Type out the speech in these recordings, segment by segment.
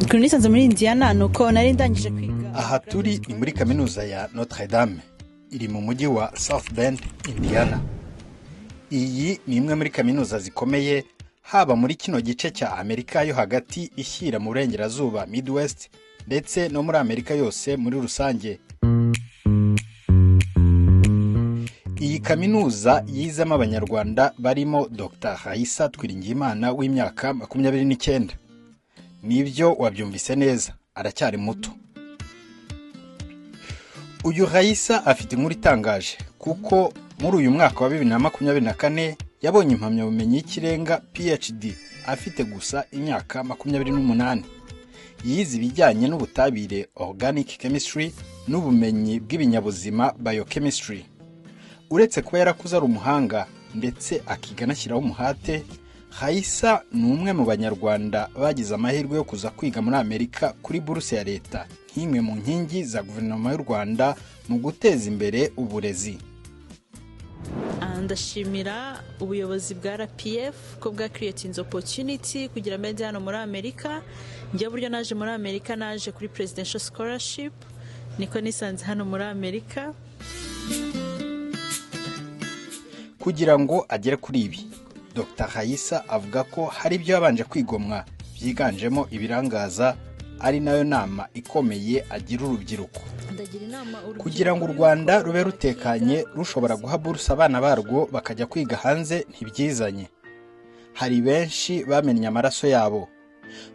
Ukuntu nisanze muri Indiana ni uko nari ndangije kwiga. Aha turi ni muri kaminuza ya Notre Dame, iri mu mujyi wa South Bend, Indiana. Iyi ni imwe muri kaminuza zikomeye haba muri kino gice cya Amerika yo hagati ishyira mu burengerazuba, Midwest, ndetse no muri Amerika yose muri rusange. Iyi kaminuza yizemo Abanyarwanda barimo Dr Raissa Twiringiyimana w'imyaka 29. Nibyo, wabyumvise neza, aracyari muto. Uyu Raissa afite inkuru itangaje kuko muri uyu mwaka wa 2024 yabonye impamyabumenyi y'ikirenga PhD afite gusa imyaka 28. Yize ibijyanye n'ubutabire, organic chemistry, n'ubumenyi bw'ibinyabuzima, biochemistry. Uretse kuba yarakuze ari umuhanga ndetse akiga anashyiraho umuhate, Raissa ni umwe mu Banyarwanda bagize amahirwe yo kuza kwiga muri Amerika kuri buruse ya leta, nk'imwe mu nkingi za guverinoma y'u Rwanda mu guteza imbere uburezi. Ndashimira ubuyobozi bwa RPF ko bwa creating opportunity kugira mbe hano muri Amerika. Njye buryo naje muri Amerika, naje kuri presidential scholarship, niko nisanze hano muri Amerika. Kugira ngo agere kuri ibi, Dr Raissa avuga ko hari ibyo yabanje kwigomwa byiganjemo ibirangaza, ari nayo nama ikomeye agira urubyiruko. Ndagira inama urubyiruko Kugira ngo u Rwanda rube rutekanye, rushobora guha buruse abana barwo bakajya kwiga hanze, ntibyizanye. Hari benshi bamennye amaraso yabo.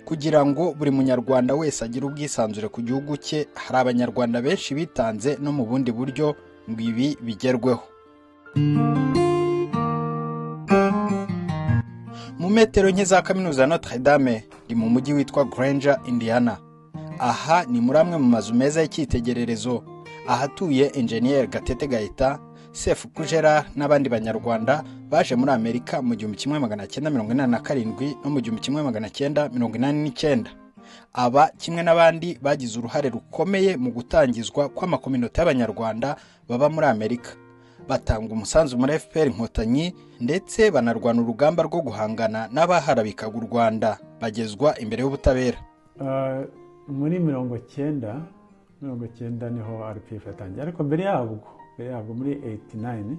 Kugira ngo buri Munyarwanda wese agire ubwisanzure ku gihugu cye, hari Abanyarwanda benshi bitanze no mu bundi buryo ngo ibi bigerweho. Mu metero nke za kaminuza ya Notre Dame ni mu mujyi witwa Granger, Indiana. Aha ni muri amwe mu mazu meza y'icyitegererezo ahatuye Engineer Gatete Gaëtan, Sefuku Gerard n'abandi Banyarwanda baje muri Amerika mu 1987 no mu 1989. Aba kimwe n'abandi bagize uruhare rukomeye mu gutangizwa kw'amakominote y'Abanyarwanda baba muri Amerika, batanga umusanzu muri FPR Inkotanyi, ndetse banarwana urugamba rwo guhangana n'abaharabikaga u Rwanda, bagezwa imbere y'ubutabera. Muri 90 niho RPF yatangiye, ariko mbere yabwo muri 89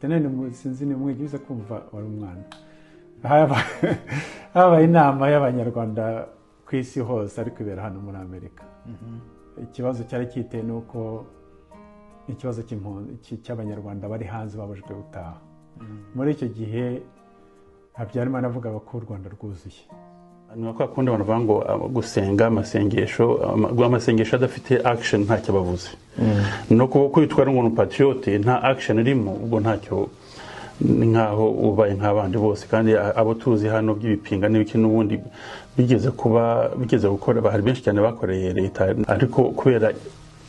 89, sinzi ni mwigize kumva wari umwana, habaye inama y'Abanyarwanda ku isi hose ariko ibera hano muri Amerika. Ikibazo cyari kiteye nuko ikibazo cy'Abanyarwanda bari hanze babujijwe gutaha. Muri icyo gihe Habyarimana avugaga ko u Rwanda rwuzuye. Ni kwa kundi abantu bavuga ngo gusenga amasengesho adafite action ntacyo bavuze, no kuba kwitwa ngo ni patriote nta action irimo, ubwo ntacyo, ni nkaho ubaye nk'abandi bose. Kandi abo tuzi hano by'ibipinga n'ibiki n'ubundi bigeze kuba bigeze gukora, hari benshi cyane bakoreye leta, ariko kubera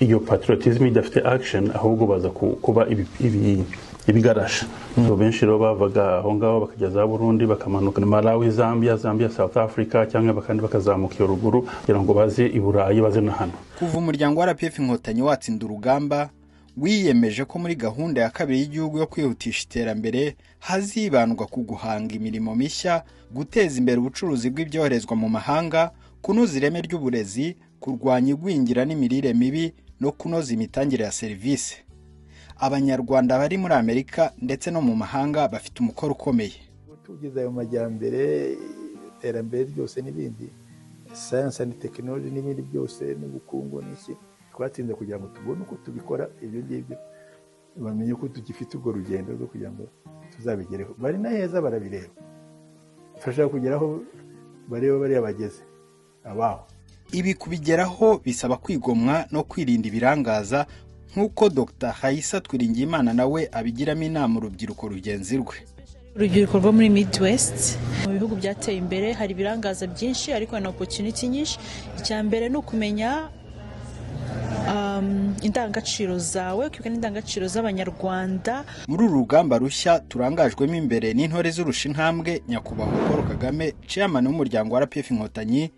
iyo patriotism idafite action ahubwo baza kuba ibigarasha. So benshi rero bavaga aho ngaho bakajya za Burundi, bakamanuka Malawi, Zambia, South Africa, cyangwa bakandi bakazamuka iyo ruguru kugira ngo baze i Burayi, baze na hano. Kuva umuryango wa RPF Inkotanyi watsinda urugamba, wiyemeje ko muri gahunda ya kabiri y'igihugu yo kwihutisha iterambere hazibandwa ku guhanga imirimo mishya, guteza imbere ubucuruzi bw'ibyoherezwa mu mahanga, kunoza ireme ry'uburezi, kurwanya igwingira n'imirire mibi no kunoza imitangire ya serivisi. Abanyarwanda bari muri Amerika ndetse no mu mahanga bafite umukoro ukomeye. Tugize ayo majyambere, iterambere ryose n'ibindi, science and technology n'ibindi byose n'ubukungu n'iki, twatsinze kugira ngo tubone uko tubikora ibyo ngibyo, bamenye ko tugifite urwo rugendo rwo kugira ngo tuzabigereho. Bari na heza barabireba, turashaka kugeraho bareba bariya bageze abaho. Ibi kubigeraho bisaba kwigomwa no kwirinda ibirangaza, nk'uko Dr Raissa Twiringiyimana nawe abigiramo inama urubyiruko rugenzi rwe. Urubyiruko rwo muri Midwest, mu bihugu byateye imbere, hari ibirangaza byinshi ariko hari na opportunity nyinshi. Icya mbere ni ukumenya indangagaciro zawe, ukibuka n'indangagaciro z'Abanyarwanda. Muri uru rugamba rushya turangajwemo imbere n'intore z'urusha intambwe, Nyakubahwa Paul Kagame, chairman w'umuryango wa RPF Inkotanyi,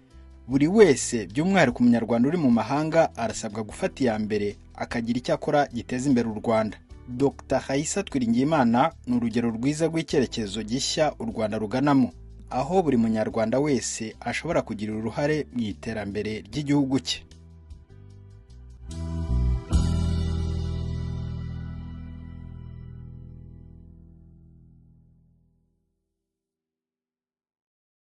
buri wese by'umwihariko Umunyarwanda uri mu mahanga arasabwa gufata iya mbere akagira icyo akora giteza imbere u Rwanda. Dr Raissa Twiringiyimana ni urugero rwiza rw'icyerekezo gishya u Rwanda ruganamo. Aho buri munyarwanda wese ashobora kugira uruhare mu iterambere ry'igihugu cye.